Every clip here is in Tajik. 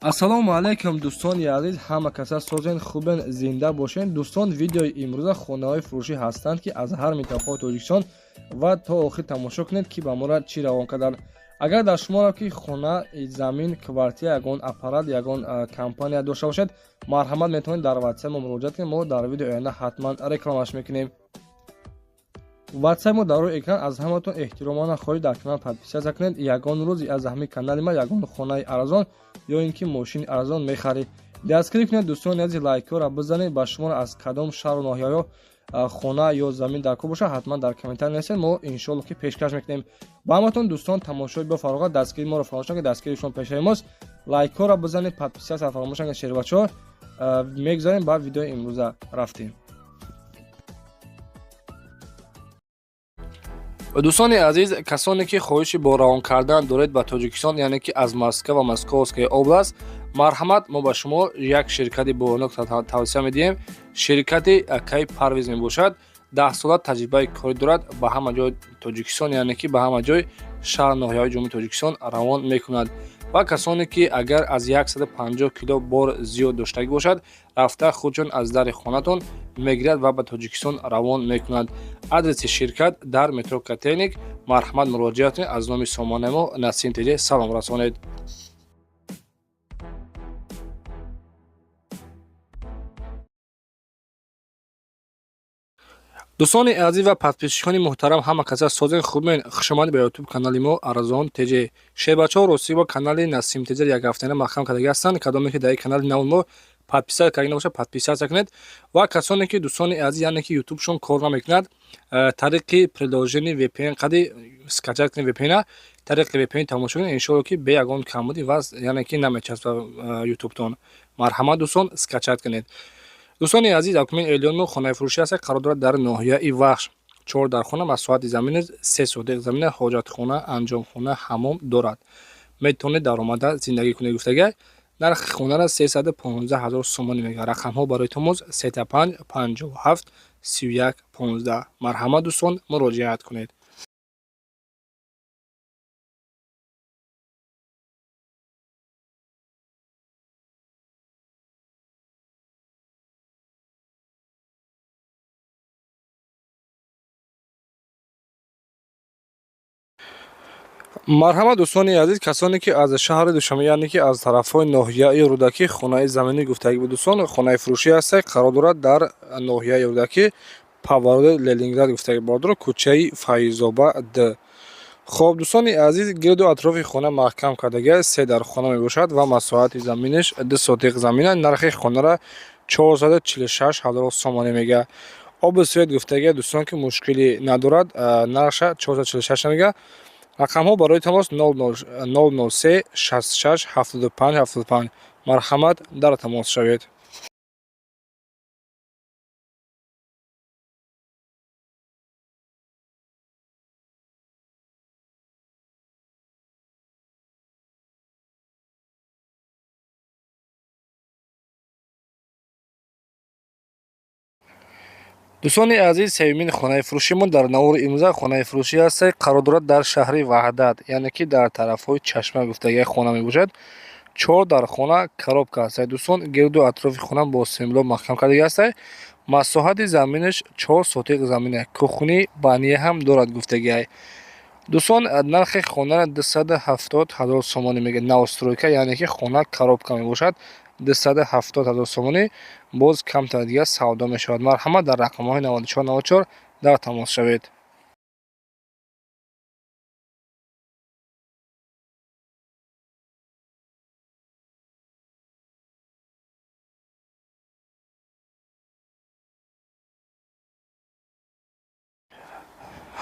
Ассалому алайкум, дӯстони азиз, ҳама каса созен, хубен, зинда бошен. Дӯстон, видеои имрӯза хонаҳои фурӯшӣ ҳастанд, ки аз ҳар минтақаи Тоҷикистон, ва то охир тамошо кунед, ки ба мора чӣ равон карданд. Агар дар шуморо ки хона, замин, квартира, ягон аппарат, ягон компания дошта бошед, марҳамат, метавонед дар ватсап мо муроҷиат кунед. Мо дар видеои оянда ҳатман рекламаш мекунем. Ватсап мо дар рӯи экран. Аз ҳаматон эҳтиромона хоҳиш, дар канал подписаться кунед. Ягон рӯз аз ҳамин канали ма ягон хонаи арзон ё ин ки мошини арзон мехаред. Дастгирӣ кунед, дӯстони азиз, лайкҳоро бизанед. Ба шуморо аз кадом шаҳру ноҳияҳо хона ё замин дар кор бошад, ҳатман дар комментарий нависед, мо иншоалло ки пешкаш мекунем ба ҳаматон. Дӯстон, тамошои бо фароғат, дастгирии моро фаромӯш накунед, дастгирии шумо пешаи мост. Лайкҳоро бизанед, подписаться фаромӯш накунед. Шербачаҳо, мегузарем ба видеои имрӯза, рафтем. Дӯстони азиз, касоне ки хоҳиши бо равон кардан доред ба Тоҷикистон, яъне ки аз Москва ва Московская область, марҳамат, мо ба шумо як ширкати бонок тавсия медиҳем. Ширкати акаи Парвиз мебошад. 10 сола таҷрибаи корӣ дорад. Ба ҳама ҷои Тоҷикистон, яъне ки ба ҳама ҷои шаҳр, ноҳияҳои Ҷумҳурии Тоҷикистон равон мекунад. Ва касоне ки агар аз 150 кило бор зиёд доштагӣ бошад, рафта худшон аз дари хонатон мегирад ва ба Тоҷикистон равон мекунад. Адреси ширкат дар метро Котельники. Марҳамат, муроҷиат кунед. Аз номи сомонаи мо Насим ТЖ салом расонед. Дӯстони азиз ва подписчикони муҳтарам, ҳама каса созен, хубен, хушомадед ба ютуб канали мо Арзон ТЖ. Шербачаҳо, ростӣ бо канали Насим ТЖ як ҳафтаина маҳкам кардагӣ ҳастанд. Кадоме ки дар канали нави мо подписаться карда набошад, подписаться кунед. Ва касоне ки, дӯстони азиз, яъне ки ютубшон кор намекунад, тариқи приложение VPN қади скачать кунед VPN, тариқи VPN тамошо кунед. Иншоалло ки бе ягон камбуди ваз, яъне ки намечаспад ютубтон. Марҳамат, дӯстон, скачать кунед. Дӯстони азиз, акнун эълони мо хонаи фурӯшӣ аст, қарор дорад дар ноҳияи Вахш. Чор дархона, масоҳати замини 3 сотиқ замина, ҳоҷатхона, анҷомхона, ҳамом дорад. Метавонед даромада зиндагӣ кунед гуфтага. Нархи хонара 315 000 сомонӣ мегӯяд. Рақамҳо барои тамос: 35 57 31 15. Марҳамат, дӯстон, муроҷиат кунед. Марҳамат, дӯстони азиз, касоне ки аз шаҳри Душанбе, яъне ки аз тарафҳои ноҳияи Рӯдакӣ хонаи заминӣ гуфтагӣ буд. Дӯстон, хонаи фурӯшӣ ҳастед, қарор дорад дар ноҳияи Рӯдакӣ, повороти Ленинград гуфтагӣ, бордоро, кӯчаи Файзоба д. Хоб, дӯстони азиз, гирду атрофи хона маҳкам кардагиаст, се дар хона мебошад ва масоҳати заминаш 2 сотиқ замина. Нархи хонара 446 000 сомонӣ мегӯяд. Обу свет гуфтагия, дӯстон, ки мушкилӣ надорад. Нархша 446 мегӯяд. Рақамҳо барои тамос: 003 66 75 75. Марҳамат, дар тамос шавед. Дӯстони азиз, сеюмин хонаи фурӯшимон дар навори имрӯза хонаи фурӯшӣ ҳаст, қарор дорад дар шаҳри Ваҳдат, яъне ки дар тарафҳои Чашма гуфтагия хона мебошад. Чор дар хона, коробка ҳаст, дӯстон. Гирду атрофи хона бо семблок маҳкам кардагӣ ҳаст. Масоҳати заминаш 4 сотиқ замина, кухни, баня ҳам дорад гуфтагиай. Дӯстон, нархи хонара 270 000 сомонӣ мегӯяд. Новостройка, яъне ки хона коробка мебошад. 270 000 сомонӣ, боз камтар дигар савдо мешавад. Марҳамат, дар рақамҳои 94 94 дар тамос шавед.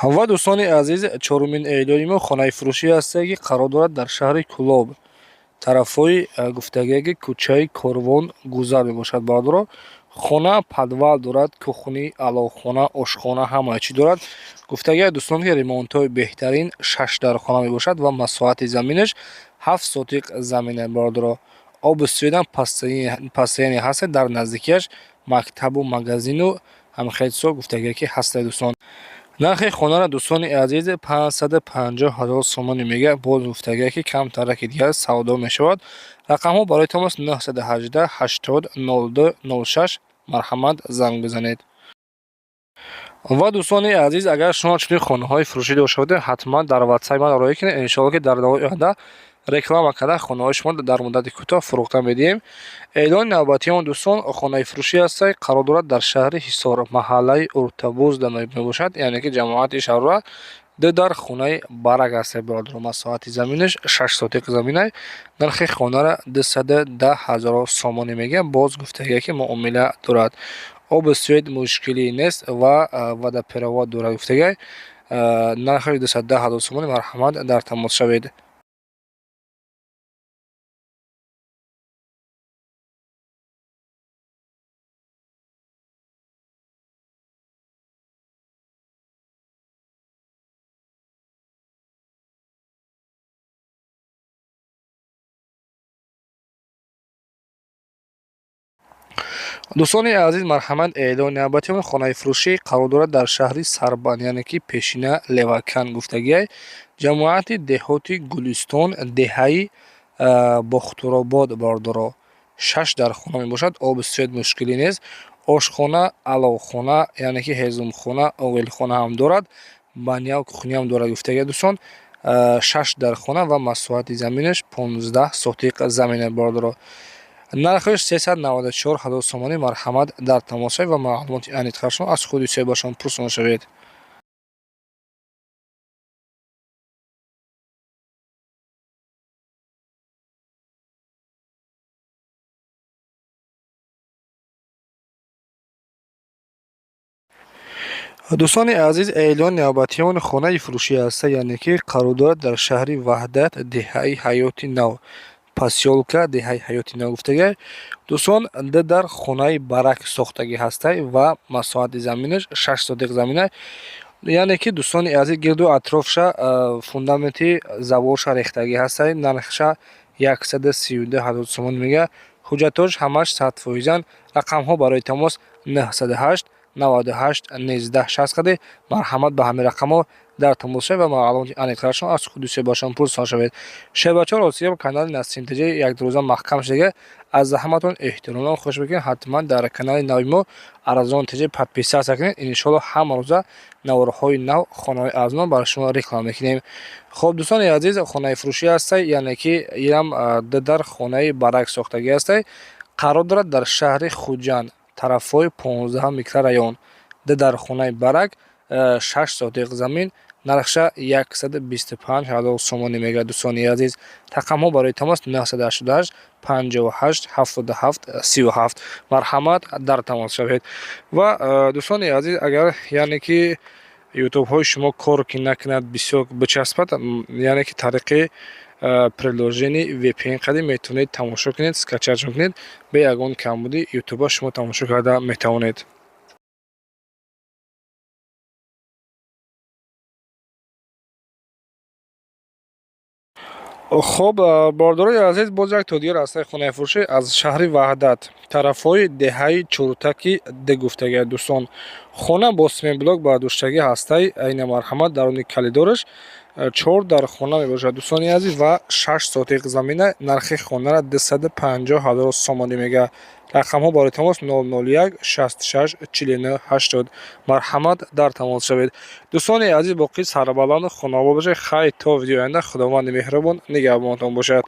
Ва дӯстони азиз, чорумин эълони мо хонаи фурӯшӣ ҳасте, ки қарор дорад дар шаҳри Кӯлоб, тарафҳои гуфтагие ки кӯчаи Корвон гузар мебошад. Бародаро, хона подвал дорад, кухни, аловхона, ошхона, ҳамаи чӣ дорад гуфтагия. Дӯстон, ки ремонтҳои беҳтарин, шаш дар хона мебошад ва масоҳати заминаш 7 сотиқ замина. Бародаро, обу свет ам постоянно ҳаст. Дар наздикиаш мактабу магазину ҳамхелсо гуфтагие ки ҳаста. Дӯстон, Нархи хонаро, дӯстони азиз, 550 ҳазор сомонӣ мега. Боз гуфтагия, ки камтараки дигар савдо мешавад. Рақамҳо барои тамос 918 80 02 06. Марҳамат, занг бизанед. Ва, дӯстони азиз, агар шумо чунин хонаҳои фурӯшӣ дошта бошед, ҳатман дар ватсапи ман роҳӣ кунед. Иншоалло, ки дар давоми оянда реклама карда, хонаҳои шумо дар муддати кӯтоҳ фурӯхта медиҳем. Эълони навбатиён, дӯстон, хонаи фурӯшӣ ҳаста, қарор дорад дар шаҳри Ҳисор, маҳаллаи Уртабуз мебошад, яъне ки ҷамоати Шарора. Ду дар хонаи барак аст, бародаро. Масоҳати заминаш 6 сотиқ заминай. Нархи хонаро 210 ҳазор сомонӣ мегӯям. Боз гуфтагия, ки муомила дорад, обу свет мушкилӣ нест ва водопровод дорад, гуфтагиай. Нархаш 210 ҳазор сомонӣ. Марҳамат, дар тамос шавед. Дӯстони азиз, марҳамат, эълони навбатиён, хонаи фурӯшӣ қарор дорад дар шаҳри Сарбанд, яъне ки пешина Левакан гуфтагиай, ҷамоати деҳоти Гулистон, деҳаи Бохтуробод, бародаро. Шаш дар хона мебошад, обу свет мушкилӣ нест, ошхона, аловхона, яъне ки ҳезумхона, оғилхона ҳам дорад, баня ву кухня ам дорад, гуфтагиай, дӯстон. Шаш дар хона ва масоҳати заминаш 15 сотиқ замина, бародаро. Нархаш 394 ҳазор сомонӣ. Марҳамат, дар тамос шавед ва маълумоти аниқтаршон аз худи соҳибашон пурсон шавед. Дӯстони азиз, эълони навбатиён, хонаи фурӯшӣ ҳаста, яъне ки қарор дорад дар шаҳри Ваҳдат, деҳаи Ҳаёти Нав, посёлка деҳаи Ҳаёти Нав гуфтагиай. Дӯстон, ду дар хонаи барак сохтагӣ ҳастай ва масоҳати заминаш 6 сотиқ замина. Яъне ки, дӯстони азиз, гирду атрофша фундаменти заборша рехтагӣ ҳастай. Нархша 132 ҳазор сомонӣ мега. Ҳуҷҷатҳош ҳамаш 100 фоизанд. Рақамҳо барои тамос 908 98 19 60 қади. Марҳамат, ба ҳамин рақамҳо дар тамос шавед ва маълумоти аниқтарашон аз худи соҳибашон пурсон шавед. Шербачаҳо, ростига, канали Насим ТЖ якрӯза маҳкам шудага. Аз заҳматон эҳтиромон хоҳиш мекунем, ҳатман дар канали нави мо Арзон ТЖ подписаться кунед. Иншоалло, ҳама рӯза наворҳои нав, хонаҳои арзон барои шумо реклама мекунем. Хоб, дӯстони азиз, хонаи фурӯшӣ ҳастай, яъне ки инам ду дар хонаи барак сохтагӣ ҳастай, қарор дорад дар шаҳри Хуҷанд, тарафҳои 15-ум микрорайон. Ду дар хонаи барак, 6 сотиқ замин, нархша 125 ҳазор сомонӣ мегӯяд. Дӯстони азиз, рақамҳо барои тамос 988 58 77 37. Марҳамат, дар тамос шавед. Ва, дӯстони азиз, агар, яъне ки, ютубҳои шумо кор ки накунад, бисёр бичаспад, яъне ки тариқи приложение VPN қадим метавонед тамошо кунед, скачать кунед, бе ягон камбудӣ ютуба шумо тамошо карда метавонед. Хоб, бордорои азиз, боз як то дигар ҳастаи хонаи фурӯшӣ аз шаҳри Ваҳдат, тарафҳои деҳаи Чуртаки д гуфтагиа. Дӯстон, хона бо цементблок бардоштагӣ ҳастаи. Айна, марҳамат, даруни калидораш чор дар хона мебошад, дӯстони азиз, ва 6 сотиқ замина. Нархи хонаро 250 ҳазор сомонӣ мегӯяд. Рақамҳо барои тамос 001 66 49 80. Марҳамат, дар тамос шавед. Дӯстони азиз, боқӣ сарбаланду хонобод бошед. Хайр, то видеои оянда, Худованди меҳрубон нигаҳбонатон бошад.